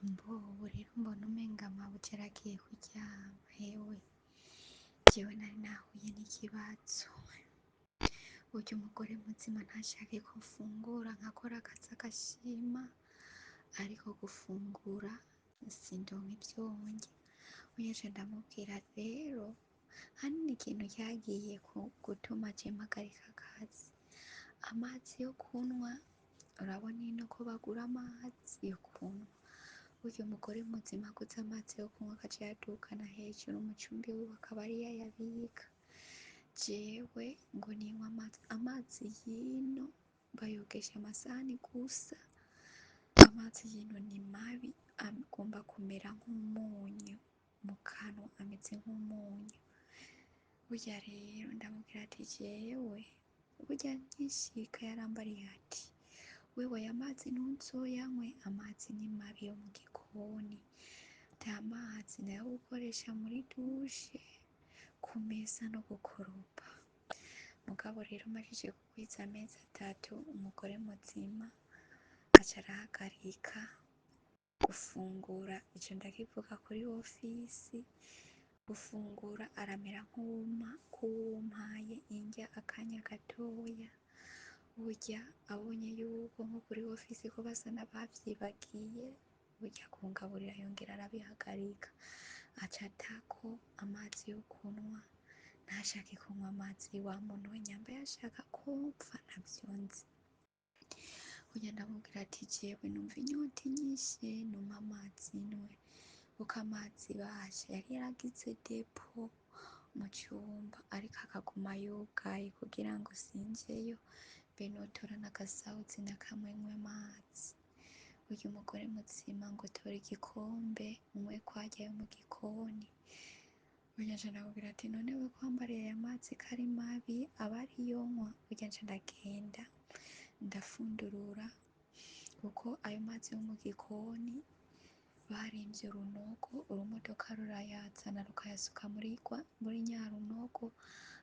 Mbo ubu rero mbona umenga mabuja aragiye kuryama. Hewe, jewe nari nahuye n'ikibazo. Burya umugore muzima ntashake ko mfungura, nkakora akazi agashima, ariko gufungura sindonka ivyo ndya. Burya nca ndamubwira rero, hanini ikintu cyagiye gutuma je mpagarika akazi, amazi yo kunywa. Urabona ino ko bagura amazi yo kunywa. Burya umugore muzima aguze amazi yo kunywa, agaca ayadugana hejuru mu cumba iwiwe, akaba ariyo ayabika. Jewe ngo ninywa amazi, amazi y'ino bayogesha amasahani gusa. Amazi y'ino ni mabi, agomba kumera nk'umunyu mu kanwa, ameze nk'umunyu. Burya rero ndamubwira ati jewe burya nkishika yarambariye ati: "Wewe aya mazi ntuzoyanywe, amazi ni mabi yo mu gikoni." Ati: "Amazi nayo gukoresha muri douche, kumesa no gukoropa." Mugabo rero majije kugwiza amezi 3, umugore muzima aca arahagarika gufungura. Ico ndakivuga kuri ofisi. Gufungura aramera nk'uwuma nk'uwumpaye indya akanya gatoya. Burya abonye yuko nko kuri ofisi ko basa n'abavyibagiye, burya kungaburira yongera arabihagarika, aca atako amazi yo kunywa, ntashake kunywa amazi. Wa muntu we, nyamba yashaka ko mpfa ntavyo nzi. Burya ndamubwira ati: "Jewe numva inyota inyishe, numpa amazi nywe." Kuko amazi basha yari yaragize dépôt mu cumba, ariko akaguma yugaye kugira ngo sinjeyo mbe notora n'agasawuzi na kamwe nywe amazi. Burya umugore muzima ngo: "Tora igikombe unywe kwarya yo mu gikoni." Burya nca ndamubwira ati: "None we ko wambariye aya mazi ko ari mabi, aba ariyo nywa?" Burya nca ndagenda ndafundurura, kuko ayo mazi yo mu gikoni barimvye urunogo, urumodoka rurayazana rukayasuka muri nya runogo.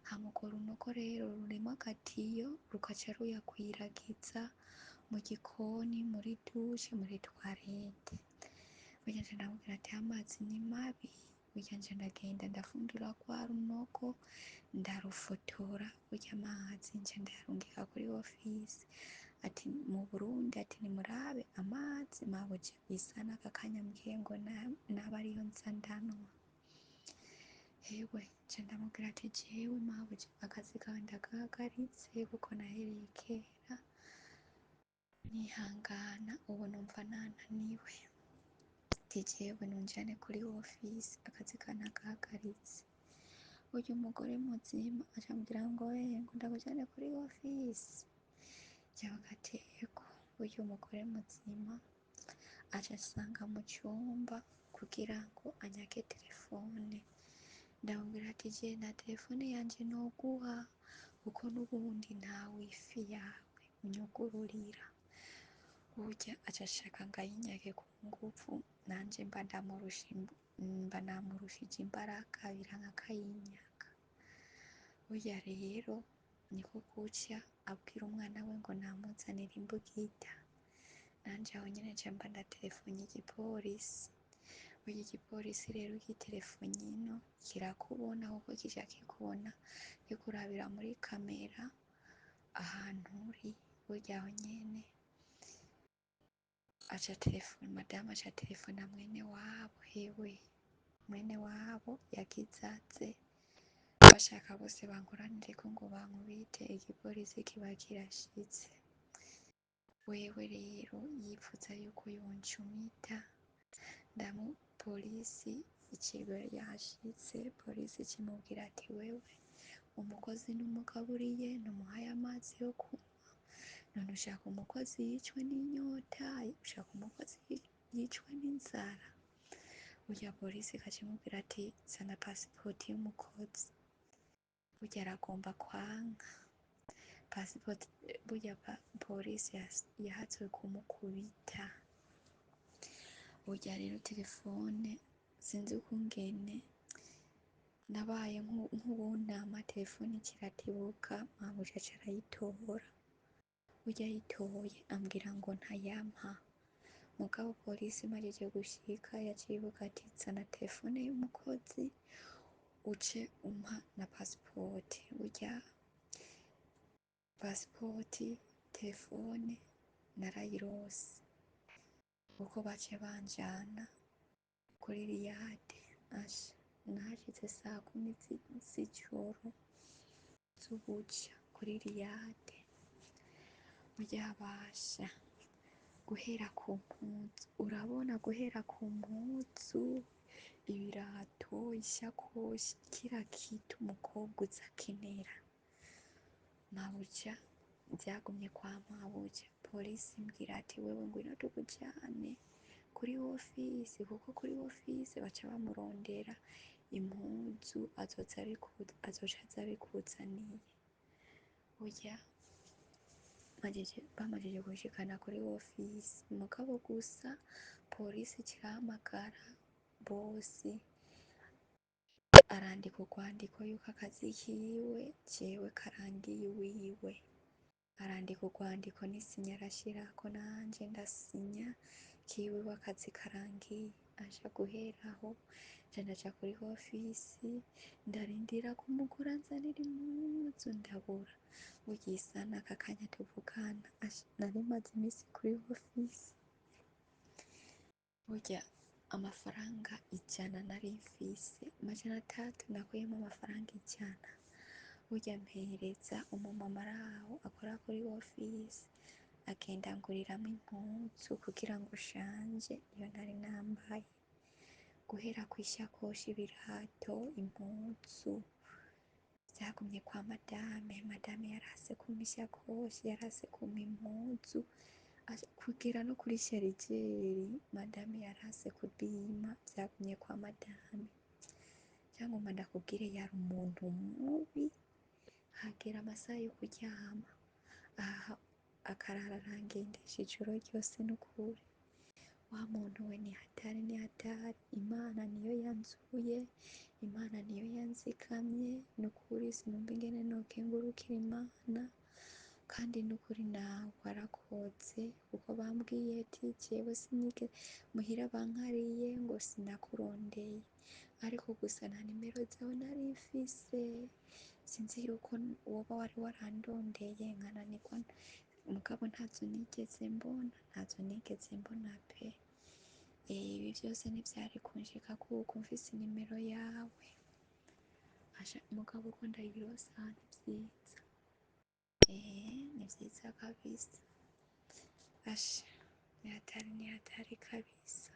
Hama urwo runogo rero rurimwo agatiyo, rukaca ruyakwiragiza mu gikoni, muri douche, muri toilette. Burya nca ndamubwira ati: "Amazi ni mabi." Burya nca ndagenda ndafundura rwa runogo, ndarufotora. Burya amazi nca ndayarungika kuri ofisi, ati mu Burundi, ati: "Nimurabe amazi mabuja bisa n'aka kanya mbwiye ngo naba ariyo nza ndanywa." Hewe, nca ndamubwira ati: "Jewe mabuja akazi kawe ndagahagaritse, kuko nahereye kera nihangana, ubu numva nananiwe." Ati: "Jewe nunjane kuri ofisi, akazi kawe ndagahagaritse." Burya umugore muzima aca ambwira ngo: "Ngo ndakujane kuri ofisi?" Ndavuga ati: "Ego." Burya umugore muzima aca asanga mu cumba kugira ngo anyake telefone. Ndamubwira ati: "Je nta telefone yanje noguha, kuko n'ubundi nta wifi yawe unyugururira." Burya aca ashaka ngo ayinyake ku nguvu, nanje mba namurushije imbaraga, biranka akayinyaka. Burya rero niko guca abwira umwana we ngo namuzanire imbugita. Nanje aho nyene nca mba ndatelefonnye igipolisi. Burya igipolisi rero ugiterefonye ino kirakubona, kuko kica kikubona, kikurabira muri kamera ahantu uri. Burya aho nyene aca telefona madamu, aca telefona mwene wabo. Hewe, mwene wabo yagize aze, bashaka bose bankoranireko ngo bankubite, igipolisi kiba kirashitse. Wewe rero yipfuza yuko yoncumita. Ndamu polisi iciwe yashitse, polisi ikimubwira ati: "Wewe umukozi n'umugaburiye, ntumuhaye amazi yo kunywa, none ushaka umukozi yicwe n'inyota, ushaka umukozi yicwe n'inzara?" Burya polisi ikaca imubwira ati: "Zana pasipoti y'umukozi." Burya aragomba kwanka pasipoti. Burya polisi yahatswe kumukubita. Burya rero telefone sinzi ukungene nabaye nk'uwunama, telefone ikiratibuka, mabuja aca arayitora. Burya ayitoye ambwira ngo ntayampa. Mugabo polisi imajije gushika yaciye ivuga ati zana telefone y'umukozi uce umpa na pasipoti. Burya pasipoti, telefone narayirose kuko baciye banjana kuri Riyade. Asha nahashitse saa 10 z'ijoro z'ubuca kuri Riyade. Burya basha guhera ku mpuzu, urabona guhera ku mpuzu, ibirato, ishakoshi, kila kitu umukobwa uza akenera. Mabuja vyagumye kwa mabuja. Polisi imbwira ati wewe ngwino tukujane kuri ofisi, kuko kuri ofisi baca bamurondera impuzu azoza azoca aza abikuzaniye. Burya bamajije kunshikana kuri ofisi, mugabo gusa polisi ica irahamagara bosi arandika urwandiko yuko akazi kiwe jewe karangiye iwiwe. Arandika urwandiko n'isinya arashirako nanje ndasinya kiwiwe akazi karangiye. Aja guhera aho nca ndaja kuri ofisi ndarindira ko umugore anzanira impuzu ndabura. Burya isa n'aka kanya tuvugana, asha nari maze imisi kuri ofisi. Burya amafaranga 100 nari mfise, 300 nakuyemwo amafaranga 100. Burya mpereza umumama araho akora kuri ofisi, agenda anguriramwo impuzu kugira ngo shanje iyo nari nambaye. Guhera kw'ishakoshi, ibirato, impuzu vyagumye kwa madame. Madame yarase kumpa ishakoshi, yarase kumpa impuzu, kugera no kuri sharijeri madame yarase kubimpa, vyagumye kwa madame. Cangomba ndakubwire yari umuntu mubi, hagera amasaha yo kuryama, aha akarara arangendesha ijoro ryose nukuri. Wa muntu we ni hatari, ni hatari. Imana niyo yanzuye, Imana niyo yanzigamye, nukuri sinumva ingene nokengurukira Imana. Kandi nukuri nawe warakoze, kuko bambwiye ati jewe sinigeze muhira bankariye ngo sinakurondeye, ariko gusa nta nimero zawe nari mfise, sinzi yuko woba wari warandondeye nkananirwa, mugabo ntazo nigeze mbona, ntazo nigeze mbona pe. Ibi vyose ntivyari kunshika kuko mfise inimero yawe. Asha mugabo uko ndayirose aha ni vyiza. Ni vyiza kabisa. Asha ni hatari, ni hatari kabisa.